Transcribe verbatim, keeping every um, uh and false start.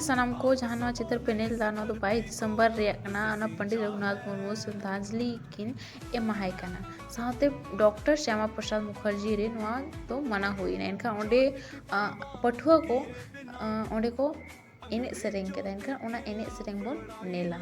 ᱥᱟᱱᱟᱢ ᱠᱚ ᱡᱟᱦᱟᱸ ᱱᱚᱣᱟ ᱪᱤᱛᱟᱹᱨ ᱯᱮ ᱧᱮᱞ ᱮᱫᱟ, ᱱᱚᱣᱟ ᱫᱚ ᱵᱟᱭᱤᱥ ᱰᱤᱥᱮᱢᱵᱚᱨ ᱨᱮᱭᱟᱜ ᱠᱟᱱᱟ᱾ ᱚᱱᱟ ᱯᱚᱱᱰᱤᱛ ᱨᱚᱜᱷᱩᱱᱟᱛᱷ ᱢᱩᱨᱢᱩ ᱥᱨᱚᱫᱷᱟᱧᱡᱚᱞᱤ ᱠᱤᱱ ᱮᱢᱟᱦᱟᱭ ᱠᱟᱱᱟ, ᱥᱟᱶᱛᱮ ᱰᱚᱠᱴᱚᱨ ᱥᱭᱟᱢᱟ ᱯᱨᱚᱥᱟᱫᱽ ᱢᱩᱠᱷᱟᱨᱡᱤ ᱨᱮ ᱱᱚᱣᱟ ᱫᱚ ᱢᱟᱱᱟᱣ ᱦᱩᱭᱱᱟ᱾ ᱮᱱᱠᱷᱟᱱ ᱚᱸᱰᱮ ᱟᱸ, ᱯᱟᱹᱴᱷᱩᱣᱟᱹ ᱠᱚ ᱟᱸ, ᱚᱸᱰᱮ ᱠᱚ ᱮᱱᱮᱡ ᱥᱮᱨᱮᱧ ᱠᱮᱫᱟ᱾ ᱮᱱᱠᱷᱟᱱ ᱚᱱᱟ ᱮᱱᱮᱡ ᱥᱮᱨᱮᱧ ᱵᱚᱱ ᱧᱮᱞᱟ᱾